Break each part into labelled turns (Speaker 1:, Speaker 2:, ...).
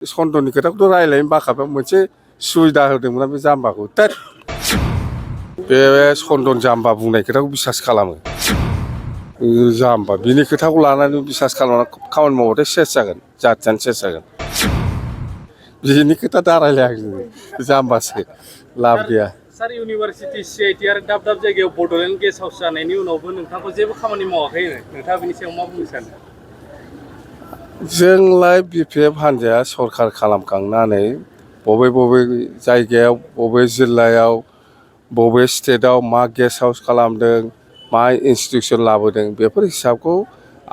Speaker 1: सन्दननि खोथाखौथ' रायलायनो बाखाबाय मोनसे सुबिदा होदोंमोन बे जाम्बाखौ तात बे सन्दन जाम्बा बुंनाय खोथाखौ बिसास खालामो जाम्बा बिनि खोथाखौ लानानै बिसास खालामना खामानि मावबाथाय सेस जागोन जाथियानो सेस जागोन बिनि खोथा दा रायलायाखै जाम्बासो लाब गैया
Speaker 2: सार इउनिभार्सिटि सिआइटि आरो दाब दाब जायगायाव बड'लेण्ड गेस्ट हाउस जानायनि उनावबो नोंथांखौ जेबो खामानि मावाखै नोंथाङा बिनि सायाव मा बुंनो सानो
Speaker 1: जोंलाय बिपिएफ हान्जाया सरखार खालामखांनानै बबे जायगायाव बबे जिल्लायाव बबे स्टेटआव मा गेस्ट हाउस खालामदों मा इन्सटिटिउसन लाबोदों बेफोर हिसाबखौ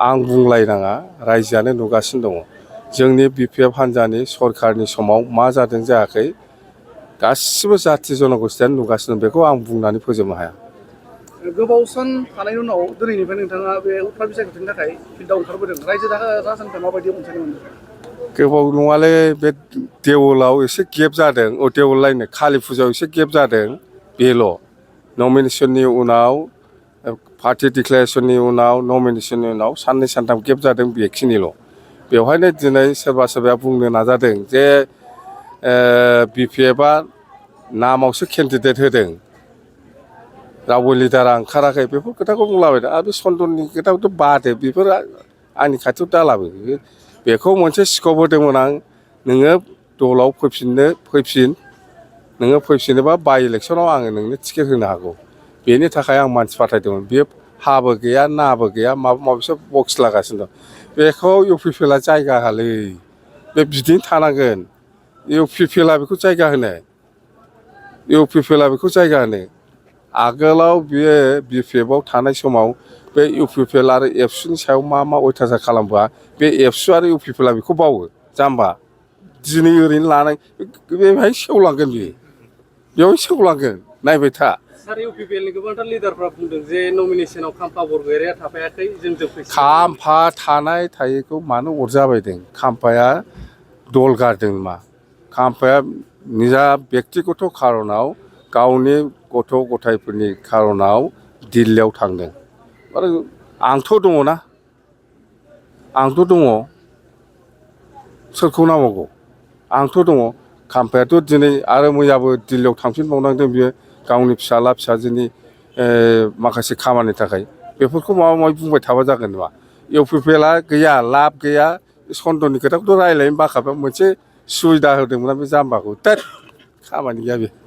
Speaker 1: आं बुंलायनाङा रायजोआनो नुगासिनो दङ जोंनि बिपिएफ हान्जानि सरखारनि समाव मा जादों जायाखै गासिबो जाथि जनगोष्ठियानो नुगासिनो बेखौ आं बुंनानै फोजोबनो हाया
Speaker 3: गोबाव सान थानायनि उनाव दिनैनिफ्राय नोंथाङा बे उफ्रा बिसायख'थिनि थाखाय फिल्डआव ओंखारबोदों रायजो राजानिफ्राय माबायदि अनसायनाय मोनदों
Speaker 1: गोबाव नङालै बे देवलाव एसे गेप जादों देवलायनो कालि फुजायाव एसे गेप जादों बेल' नमिनेसननि उनाव पार्टि डिक्लेरेसननि उनाव नमिनेसननि उनाव साननै सानथाम गेप जादों बेखिनिल' बेवहायनो दिनै सोरबा सोरबाया बुंनो नाजादों जे बिपिएफआ नामावसो केन्डिडेट होदों रावबो लिडारा ओंखाराखै बेफोर खोथाखौ बुंलाबायदों आरो बे सन्दननि खोथाखौथ' बादो बेफोर आंनि खाथियाव दालाबो बेखौ मोनसे स्कप होदोंमोन आं नोङो दलाव फैफिन नोङो फैफिनोबा बाइ इलेक्सनाव आङो नोंनो टिकेट होनो हागौ बेनि थाखाय आं मानसि फाथायदोंमोन बे हाबो गैया नाबो गैया माबा माबिसो बक्स लागासिनो दं बेखौ इउपिपिएलआ जायगा होआलै बे बिदिनो थानांगोन इउपिपिएलआ बेखौ जायगा होनो आगोलाव बियो बिपिएफआव थानाय समाव बे इउपिपिएल आरो एबसुनि सायाव मा अयथासार खालामबा बे एबसु आरो इउपिपिएलआ बेखौ बावो जाम्बा दिनै ओरैनो लानाय बेवहाय सेवलांगोन बेवहाय सेवलांगोन नायबाय था
Speaker 2: सार इउपिपिएलनि गोबांथार लिडारफ्रा बुंदों जे नमिनेसनाव खाम्फा बरगयारिया थाफायाखै जोंजों फैसा
Speaker 1: खाम्फा थानाय थायैखौ मानो अरजाबायदों खाम्फाया दल गारदों मा खाम्फाया निजा बेक्तिगत खारनाव गावनि गथ' गथायफोरनि खारनाव दिल्लीयाव थांदों आरो आंथ' दङना आंथ' दङ सोरखौ नांबावगौ आंथ' दङ खाम्फायाथ' दिनै आरो मैयाबो दिल्लीयाव थांफिनबावनांदों बियो गावनि फिसाला फिसाजोनि माखासे खामानिनि थाखाय बेफोरखौ माबा माबि बुंबाय थाबा जागोन नामा इउपिपिएलआ गैया लाब गैया सन्दननि खोथाखौथ' रायलायनो बाखाबाय मोनसे सुबिदा होदोंमोन बे जाम्बाखौ तात खामानि गैया बे